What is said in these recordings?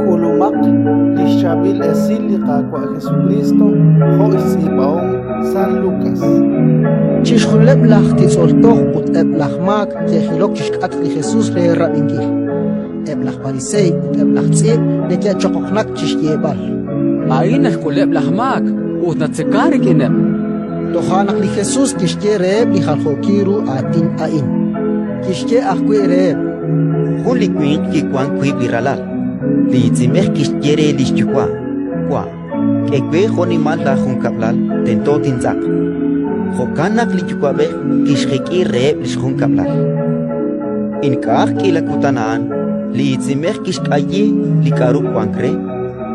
K'ulumaq li xChaab'il Esil li Qaawa' Jesukriist jo' xtz'iib'ahom San Lukas. Chixjunileb' laj titz'ol toj ut eb' laj maak ke'jilok chi xk'atq li Jesus re rab'inkil. Eb' laj pariseey ut eb' laj tz'iib' neke'choqoqnak chi xyeeb'al: A'in naxk'uleb' laj maak ut natzekank rik'ineb'. Toja' naq li Jesus kixye reheb' li jaljookil ru aatin a'in. Kixye ajwi' reheb': Jun li winq kiwank wiib' li ralal. Li iitz'inb'ej kixye re li xyuwa': «Wa', k'e we jo'nimal laajunkab'lal tento tintz'aq». Jo'kan naq li yuwa'b'ej kixjek'i reheb' li xjunkab'lal. Ink'a'aq k'iila kutan a'an, li iitz'inb'ej kixk'ayi li k'aru wank re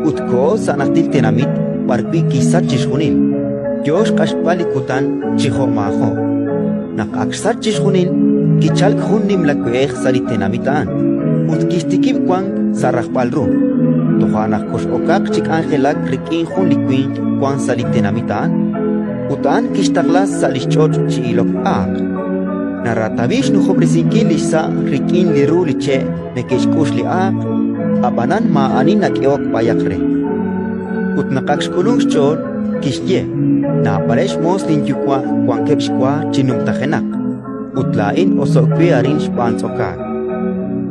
ut koho sa' najtil tenamit b'arwi' kixsach chixjunil, yo xq'axb'al li kutan chi jo'maajo'. Naq ak xsach chixjunil, kichalk jun nimla we'ej sa' li tenamit a'an ut kixtikib' wank sa' rajb'al ru. Toja' naq kox'okaq chi k'anjelak rik'in jun li winq wank sa' li tenamit a'an, ut a'an kixtaqla sa' li xch'och' chi ilok aaq. Naratawi xnujob'resinkil li xsa' rik'in li ru li che' neke'xk'ux li aaq, ab'anan maa'ani nak'ehok b'ayaq re. Ut naq ak xk'ulunk xch'ool, kixye: «Naab'aleb' xmoos linyuwa' wankeb' xwa chi numtajenaq, ut laa'in oso'k we arin xb'aan tz'okaak.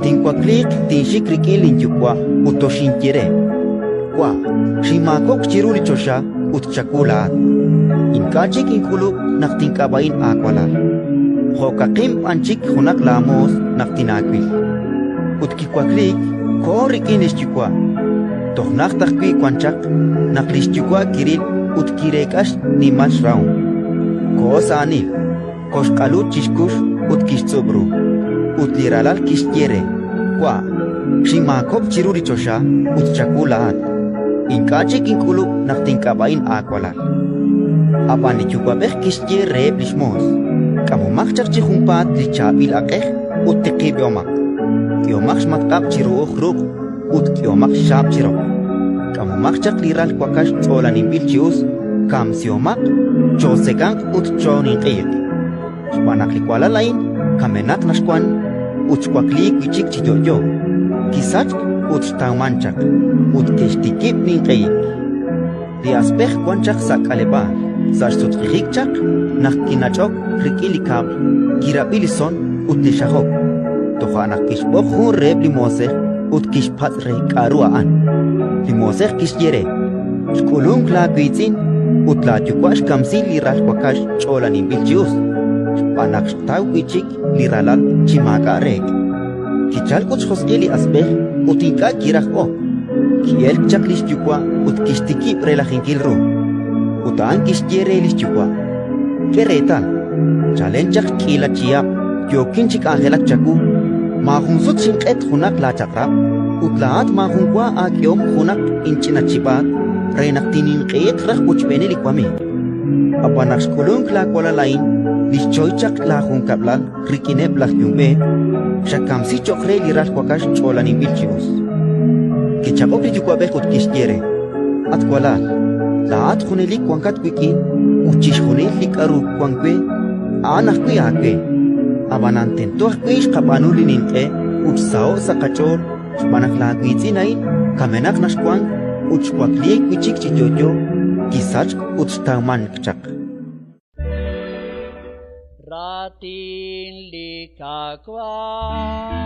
Tinwakliiq, tinxik rik'in linyuwa' ut toxinye re: Wa', xinmaakob'k chiru li choxa ut chawu laa'at. Ink'a' chik ink'ulub' naq tink'ab'a'in aawalal; jo'kaqin b'an chik junaq laamoos naq tinaawil». Ut kiwakliik, koho rik'in li xyuwa'. Toj najt ajwi' wan chaq, naq li xyuwa' kiril ut kireek'a xnimal xrahom. Koho sa' aanil, koxq'alu chi xkux ut kixtz'ub' ru. Ut li ralal kixye re: «Wa', xinmaakob'k chiru li choxa ut chawu laa'at. Ink'a' chik ink'ulub' naq tink'ab'a'in aawalal». Ab'an li yuwa'b'ej kixye reheb' li xmoos: «K'amomaq chaq chi junpaat li chaab'il aq'ej ut tiqib'omaq. K'ehomaq xmatq'ab' chi ru'uj ruq' ut k'ehomaq xxaab' chi roq. K'amomaq chaq li ral wakax tz'oolaninb'il chi us, kamsihomaq, chootzekanq ut chooninq'ehiq. Xb'aan naq li walal a'in kamenaq naq xwank ut xwakliik wi' chik chi yo'yo; kisachk ut xtawmank chaq». Ut ke'xtikib' ninq'ehik. Li asb'ej wan chaq sa' k'aleb'aal. Sa' xsutq'ijik chaq, naq kinach'ok rik'in li kab'l, kirab'i li son ut li xajok. Toja' naq kixb'oq jun reheb' li moosej ut kixpatz' re k'aru a'an. Li moosej kixye re: «Xk'ulunk laawiitz'in ut laayuwa' xkamsi li ral wakax ch'oolaninb'il chi us, xb'aan naq xtaw wi' chik li ralal chi maak'a' reek'». Kichalk ut xjosq'il li asb'ej ut ink'a' kiraj ok. Ki'elk chaq li xyuwa' ut kixtikib' relajinkil ru. Ut a'an kixye re li xyuwa': «K'e reetal, chalen chaq k'iila chihab' yookin chi k'anjelak chawu, maajun sut xinq'et junaq laachaq'rab', ut laa'at maajun wa aak'ehom junaq inch'ina chib'aat re naq tinninq'ehiq raj wochb'eeneb' li wamiiw. Ab'an naq xk'ulunk laawalal a'in li xchoy chaq laajunkab'lal rik'ineb' laj yumb'eet, xakamsi cho'q re li ral wakax ch'oolaninb'il chi us». Kichaq'ok li yuwa'b'ej ut kixye re: «At walal, laa'at junelik wankat wik'in ut chixjunil li k'aru wank we, a'an ajwi' aawe. Ab'anan tento ajwi' xqab'aanu li ninq'e ut xsaho'k sa' qach'ool xb'aan naq laawiitz'in a'in kamenaq naq xwank ut xwakliik wi' chik chi yo'yo, kisachk ut xtawmank chaq». Raatin li Qaawa'.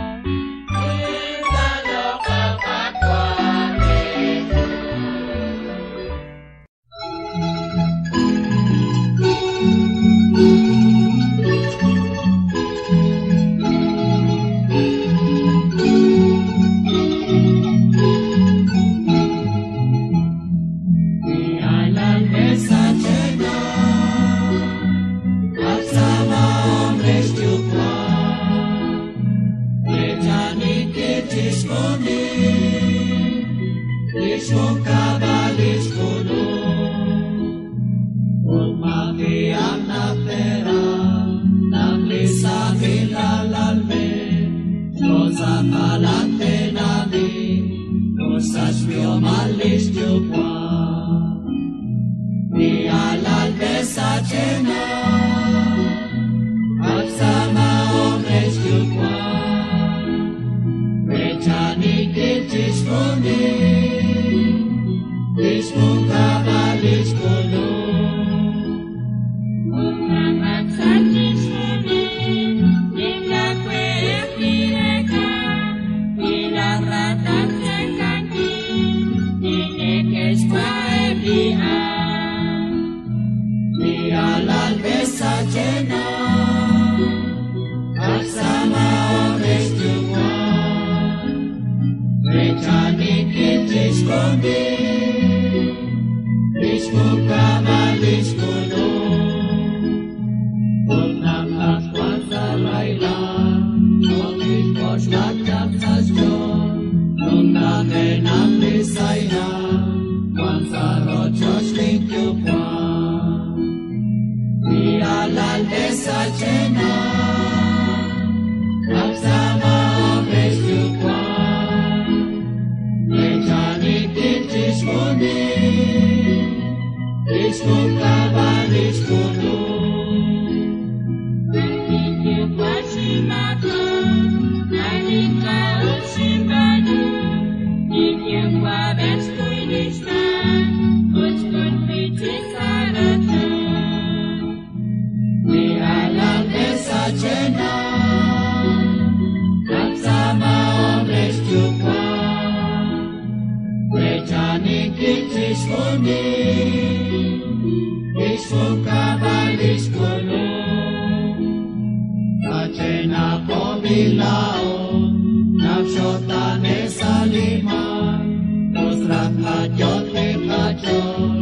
Rechaninkil chixjunil lix junkab'al lix k'ulum. Ut naq ak sa' chixjunil nimla we'ej kireek'a, kilaj ratatzekankil li neke'xwa' eb' li al. Li alalb'ej sachenaq, ak tz'aamahom re xyuwa', rechaninkil chixjunil lix junkab'al lix k'ulum. Ut naq ak wan sa' rahilal, toj kixk'oxla chaq sa' xch'ool, numtajenaq li sahilal wan sa' rochoch lin yuwa'. Li alalb'ej sachenaq, ak tz'aamahom re xyuwa', rechaninkil chixjunil lix junkab'al lix k'ulum. Naq lin yuwa' xinmaakon, ani ink'a' us xinb'aanu, lin yuwa'b'ej xkuy lix maak ut xk'ul wi'chik sa' rochoch. Li alalb'ej sachenaq, ak tz'aamahom re xyuwa', rechaninkil chixjunil lix junkab'al lix k'ulum. Sachenaqo bilao, naq xotane' sa' li maak, us raj qayot'ik qach'ool.